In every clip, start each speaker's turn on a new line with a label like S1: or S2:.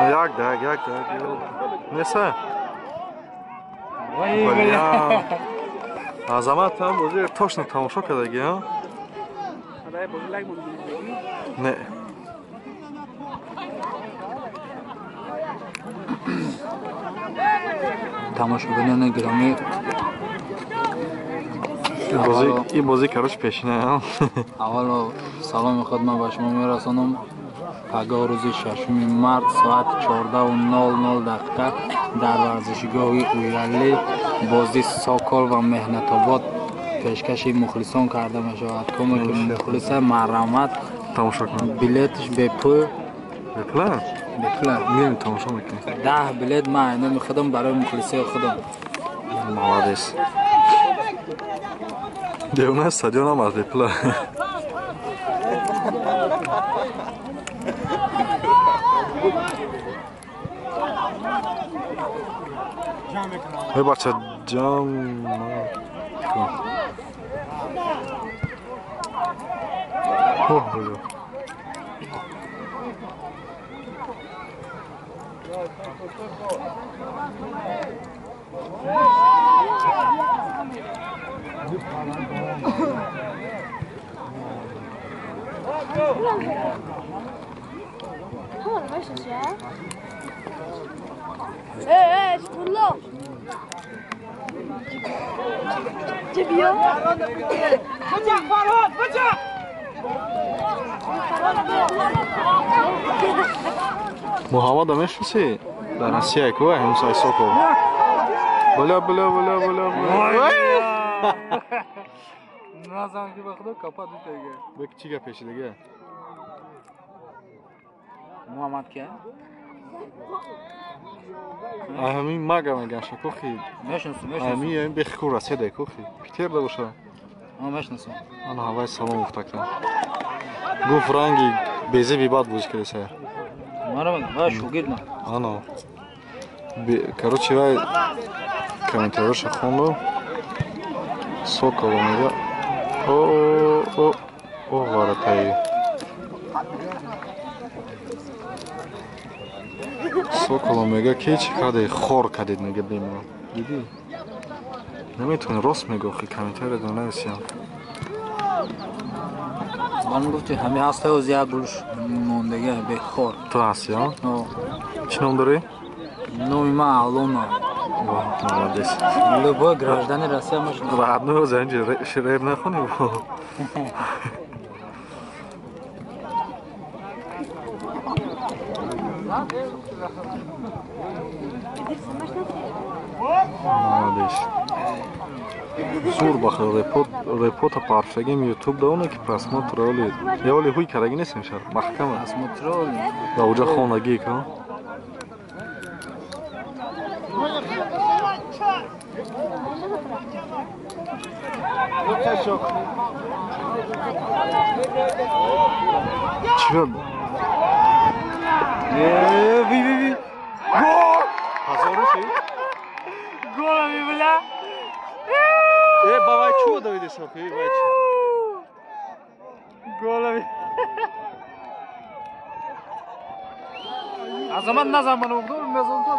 S1: Як даг, як даг. Неса? Бля. Азамат там бозӣ точно тамошо кардаги, а? Не.
S2: Тамошобинони гиромӣ,
S1: ин бозӣ короче пешина.
S2: Аввало саломи худ ман ба шумо мерасонам. Пагоҳ рӯзи 6 март соат 14:00 дақиқа дар варзишгоҳи Уялӣ бозии Сокол ва Меҳнатобод пешкаши мухлисон карда мешавад. Коме ки мухлиса марҳамат
S1: тамошо кунад.
S2: Билетш бепул.
S1: Бепула?
S2: Бепула.
S1: Меем тамошо мекунем.
S2: 10 билет ман айноми худам барои мухлисои худам.
S1: Молодец. Девона стадионам аз бепула. Эй бача ҷам кун. Оҳ, бля. Муҳаммада мешиносӣ? Дар Россия ку ҳамсои Сокол. Бля, бля, бля, бля, бля.
S2: Назан ки ба худо капа дутага.
S1: Бек чӣ гап пешидага?
S2: Муҳаммад ки?
S1: Ҳамин мага мегаша кухи.
S2: Мешиносам, мешиносам.
S1: Ҳамин бехи ку Россия да кухи. Питер да боша.
S2: Мешиносам.
S1: Ана ҳавай салом гуфтака. Гуфт ранги безеби бад бозӣ кардаса.
S2: Мара вай шогирд на.
S1: Ано. Короче, вай комментариёша хонду. Соколо мега. О, о, о, варатаи. Соколо мега ки чӣ каде хор кадед мега бемор. Дидӣ? Наметавонӣ рост мегӯхи комментариро нависиям.
S2: Ман гуфти ҳамин ҳастаи оз як гулш мондага бехор.
S1: Ту ҳастӣ, а? Чӣ ном дорӣ?
S2: Номи ман Алона.
S1: Молодец.
S2: Любой гражданин Россия может.
S1: Родной оз инҷа рэп нахонӣ? Молодец. Зур бахр репота парфагим YouTube да оне ки просмотр оли. Я оли ҳуй караги нестем шар. Маҳкама.
S2: Просмотр оли.
S1: Да уҷа хонаги ка. Чё?
S2: Ви ви ви.
S1: Гол! Позоришь?
S2: Гол, бля.
S1: Э, бавай чӯ давиди сохи, вай чӯ.
S2: Голами. Азамат назан мана уғдор, мезон то.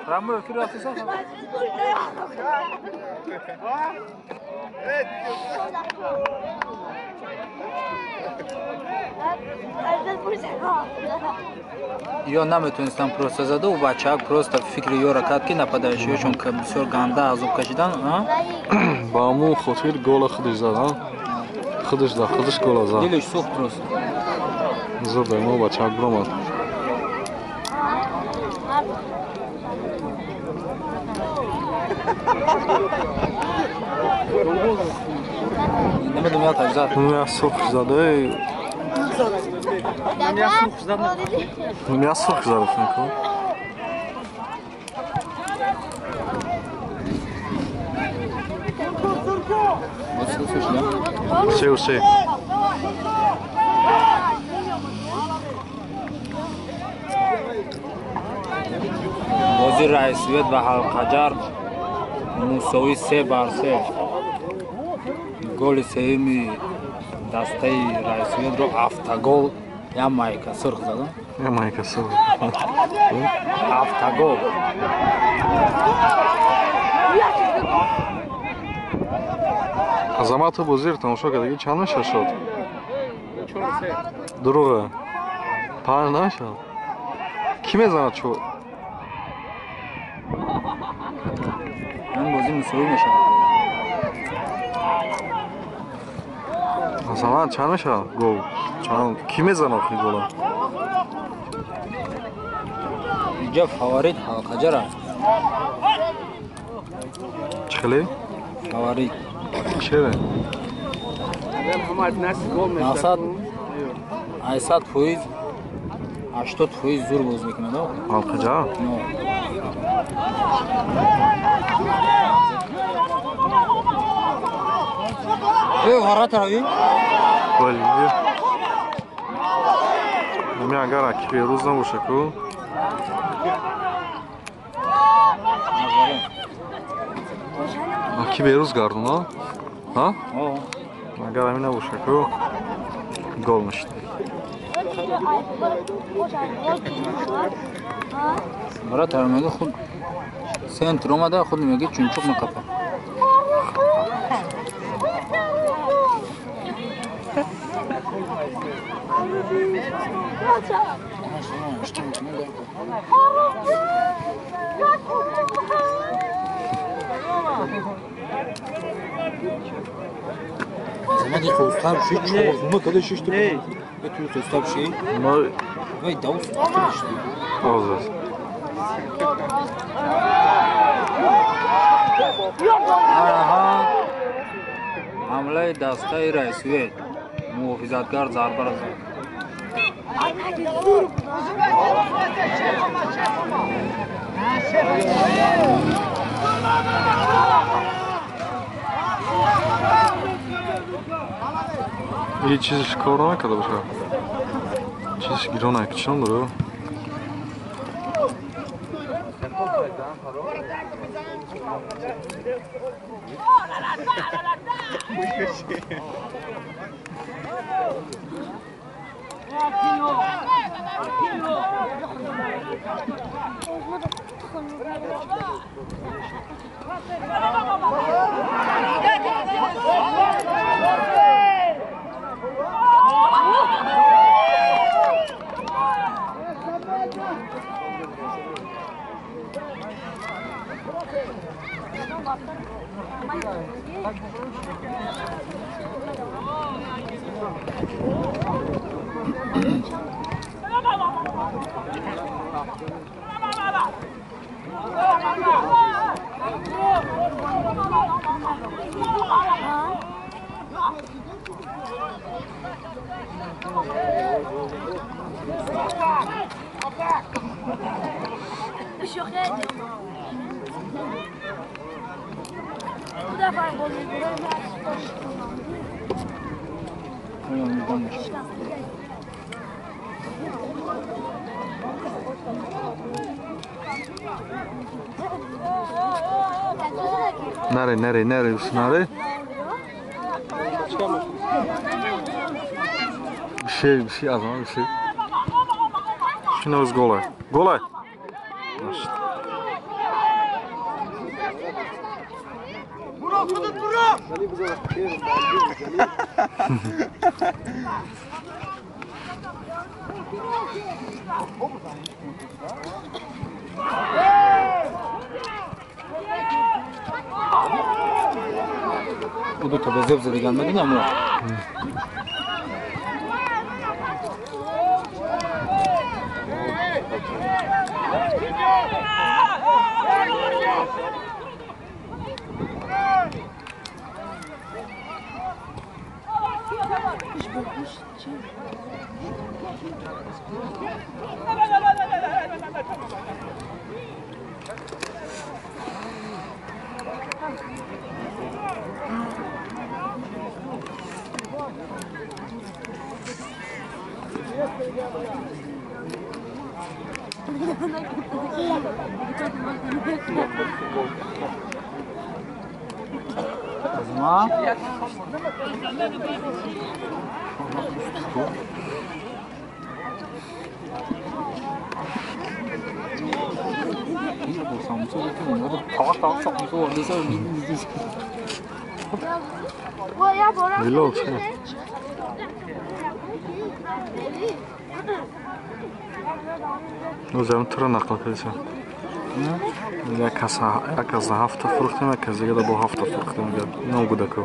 S2: Рамбо эфир рафти сохи. Ё наметонистам просто заду, бачаак просто фикри ёра кард ки нападающиёшон бисёр ганда азоб кашидан.
S1: Ба ҳамун хотир гола худаш зад, а? Худаш зад, худаш гола зад.
S2: Дилиш сӯхт просто.
S1: Зур дай мо бачаак биромад.
S2: Намедонам я так зад.
S1: Я сурх зада. Я сурх зада, фикр. 3-3.
S2: Бозии Раисвет ва Ҳалқаҷар мусовӣ 3-3. Голи сеюми дастаи Раисветро автогол я майка сурх зада.
S1: Я майка сурх.
S2: Автогол.
S1: Азамату бозир тамошо кардаги чанд мешавад шуд? 4-3. Дурӯға. 5 намешавад? Кӣ мезанад чор?
S2: Ин бозӣ мусовӣ мешавад.
S1: Азамат чанд мешавад гол? Чанд кӣ мезанад охири гола?
S2: Инҷо фаворит Ҳалқаҷар аст.
S1: Чӣ хеле?
S2: Фаворит.
S1: Чера?
S2: Мақсад 80%, 80% зур боз мекунад.
S1: Ҳалқаҷар?
S2: Э, варатарави?
S1: Бале. Ами агар аки Берӯз набоша ку? Аки Берӯз гардона? Ҳа? Агар ами набоша ку гол мешид.
S2: Варатара мега худ центр омада худ мега чунчуқ мекапа. Замади хостар ши чорзума када шишти. Ту хостар ши.
S1: Ма
S2: вай даус шишти.
S1: Озас.
S2: Аҳа. Ҳамлаи дастаи Раисвет. Муҳофизатгар зарба зад.
S1: Ин чизиш кор намекарда бошад? Чизиш гирона чӣ ном дорад? Наре, наре, наре, наре. Bir şey az ama bir şey. Şuna golay. Golay.
S2: Bu da tabi zevzeli gelmedi ama.
S1: Озам тура нақл кардисам. Як аз ҳафта фурӯхтем, як аз дигара бо ҳафта фурӯхтем. Нав гудако.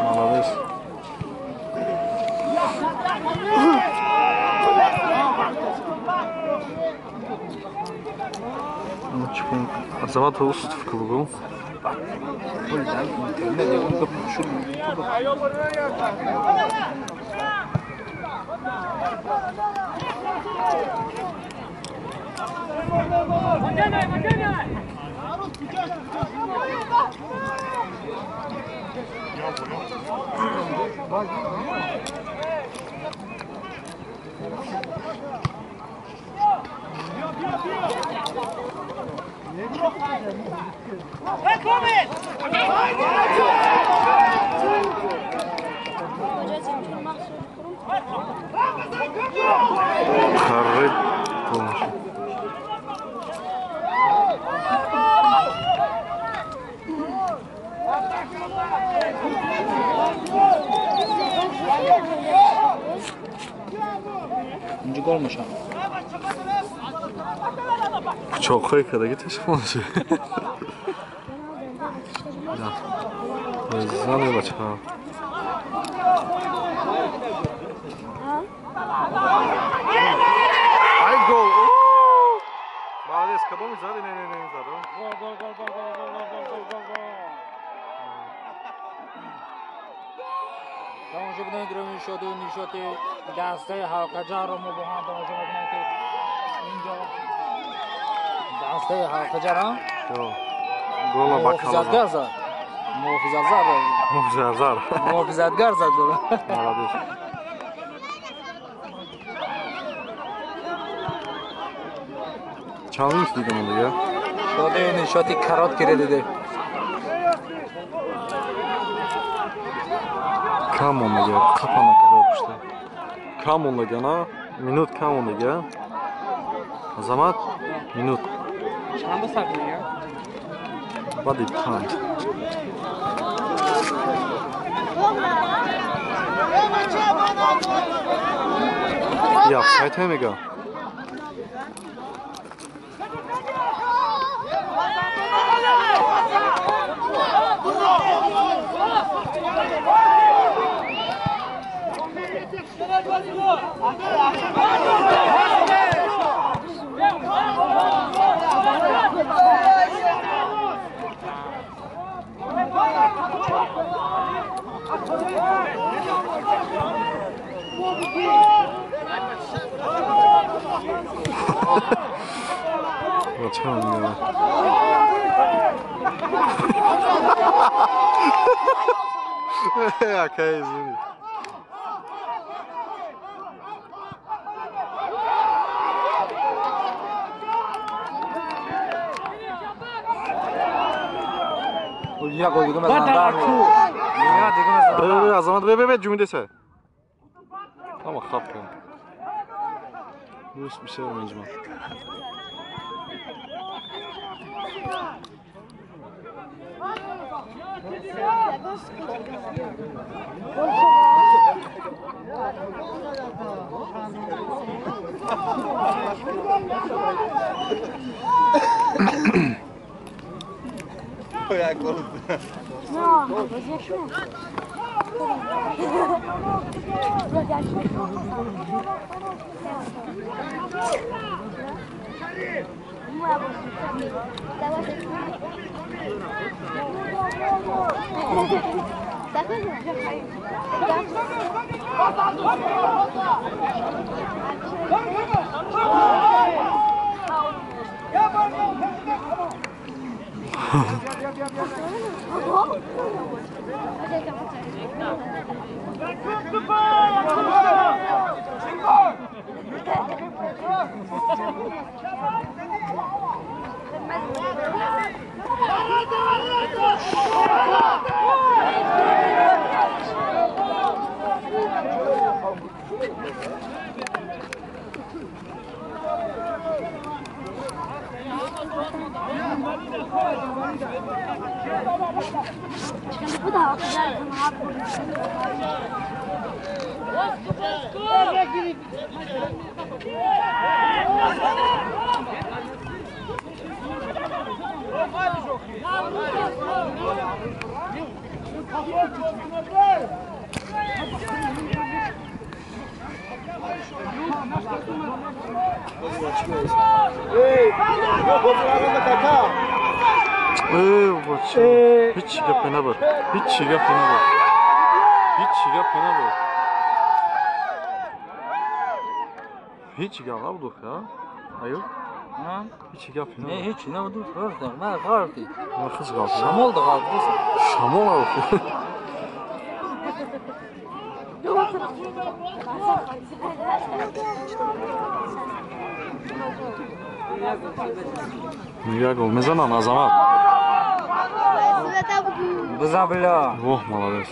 S1: Молодец. Азамат Усутов кругу. Харит полностью.
S2: Инҷо гол мешавад.
S1: Пучоқҳое кардаги ташхонши. Зане бачаҳо. Ай гол! Молодец, кадоми зади? Не, не, не, зад.
S2: Гол, гол, гол, гол, гол, гол, гол, гол, гол, гол. Тамошо бинед рӯи шоду нишоти дастаи ҳалқаҷарро мо бо ҳам тамошо мекунем ки инҷо дастаи ҳалқаҷар
S1: гола ба
S2: муҳофизатгар зад. Муҳофизатгар.
S1: Муҳофизатгар.
S2: Муҳофизатгар зад гола.
S1: Молодец. Чанд минут дидем дига?
S2: Шоду нишоти карот кире диде.
S1: Кам мондага, қапана пушта. Кам мондага, на? Минут кам мондага. Азамат, минут.
S3: Чанд сакния?
S1: Баъди панҷ. Я, сайт мега. Акаи зури.
S2: Я гол дигам аз дар.
S1: Азамат бе бе бе ҷумидеса. Ама хап кун. Дӯст бисёр менҷмам. Ҳичи гапе набуд. Ҳичи гапе набуд. Ҳичи гапе набуд. Ҳичи гап набуд, ха? Аю? Ҳичи гапе набуд.
S2: Не, ҳичи набуд. Ман ғалти.
S1: Ман хис ғалти.
S2: Шамол да ғалти.
S1: Шамол набуд. Як гол мезанам, Азамат.
S2: Бизан бля.
S1: Воҳ, молодец.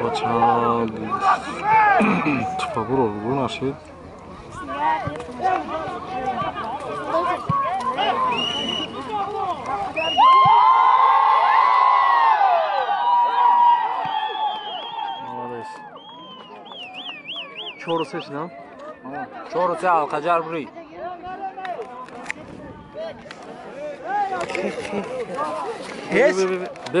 S1: Бача, тупа буро, буро нашид. Молодец. 4-3 шидам?
S2: 4-3 Алқаҷар бурид.
S1: Бе